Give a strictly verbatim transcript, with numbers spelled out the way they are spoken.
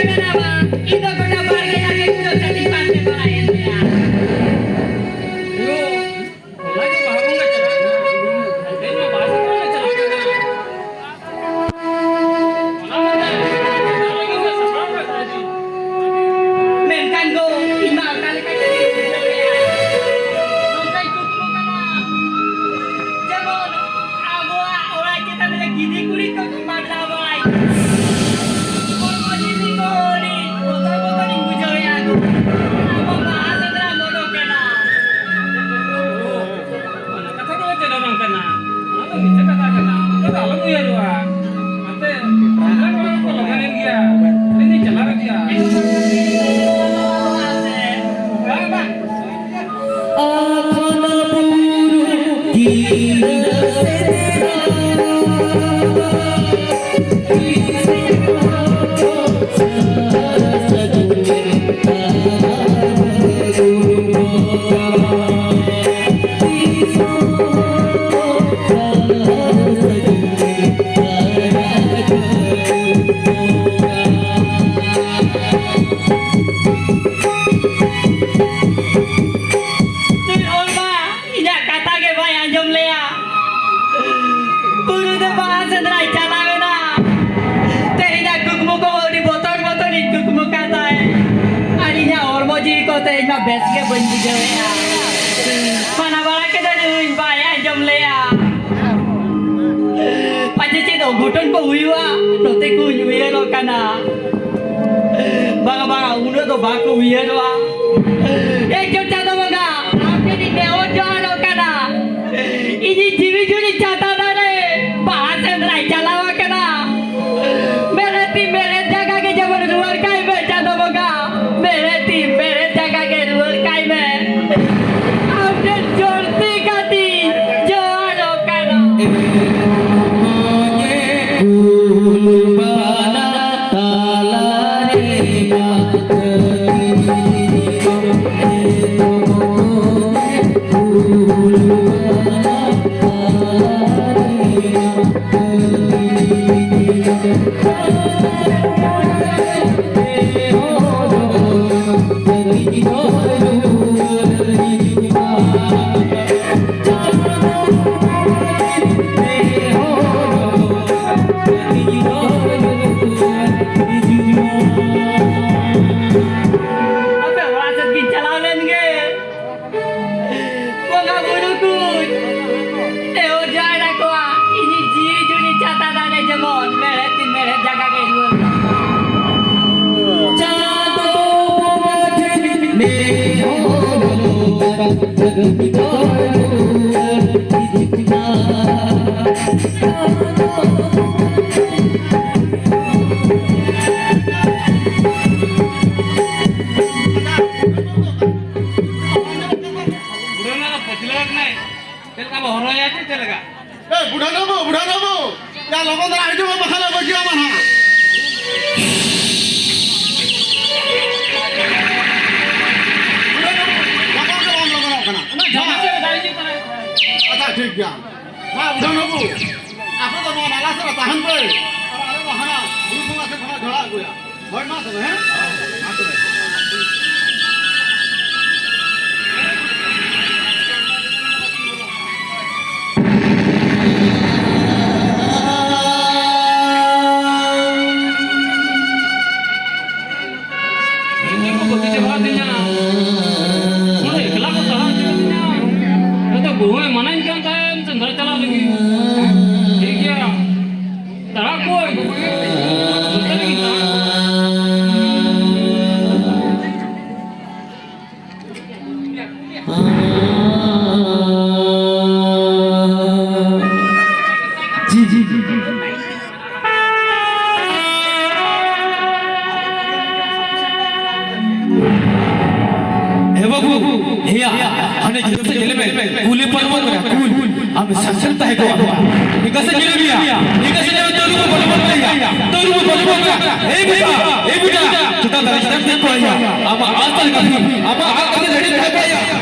ᱤᱧ ᱫᱚ ᱜᱚᱴᱟ ᱵᱟᱲᱜᱮ ᱡᱟᱸᱜᱮ ᱠᱚᱫᱚ ᱠᱟᱹᱴᱤᱡ ᱯᱟᱱᱛᱮ ᱵᱟᱲᱟᱭᱮᱫ ᱜᱮᱭᱟ᱾ ᱦᱚᱞᱟ ᱜᱮ ᱵᱟᱦᱟ ᱵᱚᱸᱜᱟ ᱪᱟᱞᱟᱜ ᱠᱟᱱᱟ᱾ ᱛᱮᱦᱮᱧ ᱢᱟ ᱵᱟᱦᱟ ᱥᱮᱸᱫᱽᱨᱟ ᱞᱮ ᱪᱟᱞᱟᱜ ᱠᱟᱱᱟ᱾ ᱚᱱᱟ ᱢᱟ ᱢᱮᱱᱠᱷᱟᱱ ᱜᱚ, ᱤᱧ ᱢᱟ ᱚᱠᱟ ᱞᱮᱠᱟ ᱪᱚᱧ ᱵᱩᱡᱷᱟᱹᱣ ᱞᱮᱫᱼᱟ᱾ ᱱᱚᱝᱠᱟᱧ ᱠᱩᱠᱢᱩ ᱠᱟᱱᱟ, ᱡᱮᱢᱚᱱ ᱟᱵᱚᱣᱟᱜ ᱚᱲᱟᱜ ᱪᱮᱛᱟᱱ ᱨᱮ ᱜᱤᱫᱤ ᱠᱩᱲᱤ ᱠᱚ ᱢᱟᱰᱨᱟᱣᱟᱭ᱾ ᱦᱚᱲᱢᱚ ᱡᱤᱣᱤ ᱠᱚ ᱟᱹᱰᱤ ᱵᱚᱛᱚᱨ ᱵᱚᱛᱚᱨᱤᱧ ᱵᱩᱡᱷᱟᱹᱣᱮᱫᱼᱟ᱾ ᱟᱵᱚ ᱵᱟᱦᱟ ᱥᱮᱸᱫᱽᱨᱟ ᱢᱚᱱᱚᱜ ᱠᱟᱱᱟ᱾ ᱚᱱᱟ ᱠᱟᱛᱷᱟ ᱫᱚ ᱪᱮᱫ ᱦᱚᱸ ᱵᱟᱝ ᱠᱟᱱᱟ᱾ ᱚᱱᱟ ᱫᱚ ᱢᱤᱪᱷᱟᱹ ᱠᱟᱛᱷᱟ ᱠᱟᱱᱟ᱾ ᱚᱱᱟ ᱫᱚ ᱟᱞᱚᱢ ᱩᱭᱦᱟᱹᱨᱚᱜᱼᱟ᱾ ᱟᱯᱮ ᱥᱮᱸᱫᱽᱨᱟ ᱠᱚᱲᱟ ᱠᱚ ᱞᱟᱜᱟᱱᱮᱱ ᱜᱮᱭᱟ᱾ ᱤᱧ ᱫᱚᱧ ᱪᱟᱞᱟᱣ ᱤᱫᱤᱜᱼᱟ᱾ ᱵᱟᱝ, ᱵᱟᱝ᱾ ᱱᱩᱭ ᱦᱚᱲ ᱢᱟ ᱤᱧᱟᱜ ᱠᱟᱛᱷᱟ ᱜᱮ ᱵᱟᱭ ᱟᱸᱡᱚᱢ ᱞᱮᱭᱟ᱾ ᱵᱩᱨᱩ ᱫᱚ ᱵᱟᱦᱟ ᱥᱮᱸᱫᱽᱨᱟᱭ ᱪᱟᱞᱟᱣ ᱮᱱᱟ᱾ ᱛᱮᱦᱮᱧᱟᱜ ᱠᱩᱠᱢᱩ ᱠᱚ ᱟᱹᱰᱤ ᱵᱚᱛᱚᱨ ᱵᱚᱛᱚᱨᱤᱧ ᱠᱩᱠᱢᱩ ᱠᱟᱱ ᱛᱟᱦᱮᱸᱫ᱾ ᱟᱨ ᱤᱧᱟᱜ ᱦᱚᱲᱢᱚ ᱡᱤᱣᱤ ᱠᱚ ᱛᱮᱦᱮᱧ ᱢᱟ ᱵᱮᱥ ᱜᱮ ᱵᱟᱹᱧ ᱵᱩᱡᱷᱟᱹᱣᱮᱫᱼᱟ᱾ ᱢᱟᱱᱟ ᱵᱟᱲᱟ ᱠᱮᱫᱟᱹᱧ, ᱵᱟᱭ ᱟᱸᱡᱚᱢ ᱞᱮᱭᱟ᱾ ᱯᱟᱪᱮ ᱪᱮᱫ ᱚᱜᱷᱚᱴᱚᱱ ᱠᱚ ᱦᱩᱭᱩᱜᱼᱟ, ᱱᱚᱛᱮ ᱠᱚᱧ ᱩᱭᱦᱟᱹᱨᱚᱜ ᱠᱟᱱᱟ᱾ ᱵᱟᱝᱟ, ᱵᱟᱝᱟ, ᱩᱱᱟᱹᱜ ᱫᱚ ᱵᱟᱠᱚ ᱩᱭᱦᱟᱹᱨᱚᱜᱼᱟ᱾ ᱮ ᱪᱚᱴ ᱪᱟᱸᱫᱚ ᱵᱚᱸᱜᱟ, ᱟᱢ ᱴᱷᱮᱱ ᱤᱧ ᱱᱮᱦᱚᱨ ᱡᱚᱦᱟᱨᱚᱜ ᱠᱟᱱᱟ᱾ ᱤᱧᱤᱡ ᱡᱤᱣᱤ ᱡᱩᱨᱤ ᱪᱷᱟᱛᱟ ᱫᱟᱨᱮ ᱵᱟᱦᱟ ᱥᱮᱸᱫᱽᱨᱟᱭ ᱪᱟᱞᱟᱣ ᱟᱠᱟᱱᱟ᱾ ᱢᱮᱬᱦᱮᱫ ᱛᱤ ᱢᱮᱬᱦᱮᱫ ᱡᱟᱸᱜᱟ ᱜᱮ ᱡᱮᱢᱚᱱ ᱨᱩᱣᱟᱹᱲ ᱠᱟᱭ ᱢᱮ ᱪᱟᱸᱫᱚ ᱵᱚᱸᱜᱟ᱾ ᱢᱮᱬᱦᱮᱫ ᱛᱤ ᱢᱮᱬᱦᱮᱫ ᱡᱟᱸᱜᱟ ᱜᱮ ᱨᱩᱣᱟᱹᱲ ᱠᱟᱭ ᱢᱮ᱾ ᱟᱢ ᱴᱷᱮᱱ ᱡᱚᱲᱛᱤ ᱠᱟᱹᱴᱤᱡ ᱡᱚᱦᱟᱨᱚᱜ ᱠᱟᱱᱟ᱾ ᱠᱩᱞ ᱵᱟᱱᱟ ᱛᱟᱞᱟᱨᱮ ᱢᱟ ᱵᱩᱰᱷᱟᱹᱣ ᱱᱟ ᱫᱚ ᱯᱟᱹᱪᱷᱞᱟᱹ ᱟᱠᱟᱱᱟᱭ᱾ ᱪᱮᱫ ᱞᱮᱠᱟ ᱵᱚ ᱦᱚᱨᱦᱚᱭᱟ ᱪᱮ ᱪᱮᱫ ᱞᱮᱠᱟ? ᱮ, ᱵᱩᱰᱷᱟᱹ ᱵᱟᱹᱵᱩ, ᱵᱩᱰᱷᱟᱹ ᱵᱟᱹᱵᱩ, ᱭᱟ, ᱞᱚᱜᱚᱱ ᱫᱷᱟᱨᱟ ᱦᱤᱡᱩᱜ ᱢᱮ, ᱵᱟᱠᱷᱟᱱ ᱞᱮ ᱵᱟᱹᱜᱤᱭᱟᱢᱟ ᱱᱟᱦᱟᱜ᱾ ᱵᱩᱰᱷᱟᱹ ᱵᱟᱹᱵᱩ, ᱞᱚᱜᱚᱱ ᱜᱮ ᱵᱟᱢ ᱞᱚᱜᱚᱱᱚᱜ ᱠᱟᱱᱟ᱾ ᱚᱱᱟ ᱡᱟᱦᱟᱸ ᱥᱮᱫ ᱨᱮ ᱫᱟᱜ ᱤᱫᱤᱜ ᱠᱟᱱᱟ᱾ ᱟᱪᱪᱷᱟ, ᱴᱷᱤᱠ ᱜᱮᱭᱟ᱾ ᱢᱟ, ᱵᱩᱰᱷᱟᱹ ᱵᱟᱹᱵᱩ, ᱟᱯᱮ ᱫᱚ ᱱᱚᱣᱟ ᱱᱟᱞᱟ ᱥᱮᱫ ᱨᱮ ᱛᱟᱦᱮᱱ ᱯᱮ, ᱟᱨ ᱟᱞᱮ ᱫᱚ ᱦᱟᱱᱟ ᱵᱩᱨᱩ ᱵᱚᱸᱜᱟ ᱥᱮᱫ ᱠᱷᱚᱱᱟᱜ ᱡᱷᱚᱲᱟ ᱟᱹᱜᱩᱭᱟ᱾ ᱦᱳᱭ, ᱢᱟ ᱛᱚᱵᱮ, ᱦᱮᱸ? ᱢᱟ ᱛᱚᱵᱮ᱾ ᱤᱧ ᱠᱚ ᱵᱟᱹᱜᱤ ᱪᱟᱵᱟ ᱟᱹᱫᱤᱧᱟ᱾ ᱱᱚᱰᱮ ᱮᱠᱞᱟ ᱠᱚ ᱛᱟᱦᱮᱸ ᱦᱚᱪᱚ ᱠᱟᱹᱫᱤᱧᱟ᱾ ᱟᱫᱚ ᱵᱟᱹᱦᱩᱭ ᱢᱟᱱᱟᱧ ᱠᱟᱱ ᱛᱟᱦᱮᱸᱫ ᱥᱮᱸᱫᱽᱨᱟ ᱪᱟᱞᱟᱜ ᱞᱟᱹᱜᱤᱫ᱾ ᱴᱷᱤᱠ ᱜᱮᱭᱟ᱾ ᱛᱟᱲᱟᱜ ᱠᱚ ᱟᱹᱜᱩ ᱠᱚ ᱦᱩᱭᱩᱜ ᱛᱤᱧᱟ᱾ ᱡᱚᱛᱚ ᱨᱮᱜᱮᱧ ᱛᱟᱲᱟᱜ ᱠᱚᱣᱟ᱾ ᱡᱤ, ᱡᱤ, ᱡᱤ, ᱡᱤ᱾ ᱮ ᱵᱟᱹᱵᱩ, ᱦᱮᱭᱟ, ᱦᱟᱱᱮ ᱡᱤᱞ ᱥᱮᱫ ᱧᱮᱞ ᱢᱮ, ᱠᱩᱞᱮ ᱯᱟᱨᱚᱢᱚᱜ ᱠᱟᱱᱟ, ᱠᱩᱞ᱾ ᱟᱢ ᱥᱟᱥᱚᱱ ᱛᱟᱦᱮᱸ ᱠᱚᱜᱼᱟ᱾ ᱱᱤᱝᱠᱟ ᱥᱮ ᱧᱮᱞ ᱢᱮᱭᱟ, ᱱᱤᱝᱠᱟ ᱥᱮ ᱧᱮᱞ ᱢᱮ, ᱛᱟᱹᱨᱩᱵ ᱮ ᱯᱟᱨᱚᱢᱚᱜ ᱠᱟᱱᱟ, ᱛᱟᱹᱨᱩᱵ ᱮ ᱯᱟᱨᱚᱢᱚᱜ ᱠᱟᱱᱟ᱾ ᱮᱭ ᱵᱮᱴᱟ, ᱮᱭ ᱵᱮᱴᱟ, ᱪᱮᱛᱟᱱ ᱫᱟᱨᱮ ᱪᱮᱛᱟᱱ ᱫᱮᱡ ᱠᱚᱜᱼᱟ ᱭᱟ᱾ ᱟᱢᱟᱜ ᱟᱥ ᱛᱟᱦᱮᱸ ᱠᱟᱱᱟ, ᱟᱢᱟᱜ ᱟᱥ ᱛᱟᱦᱮᱸ ᱠᱟᱱᱟ᱾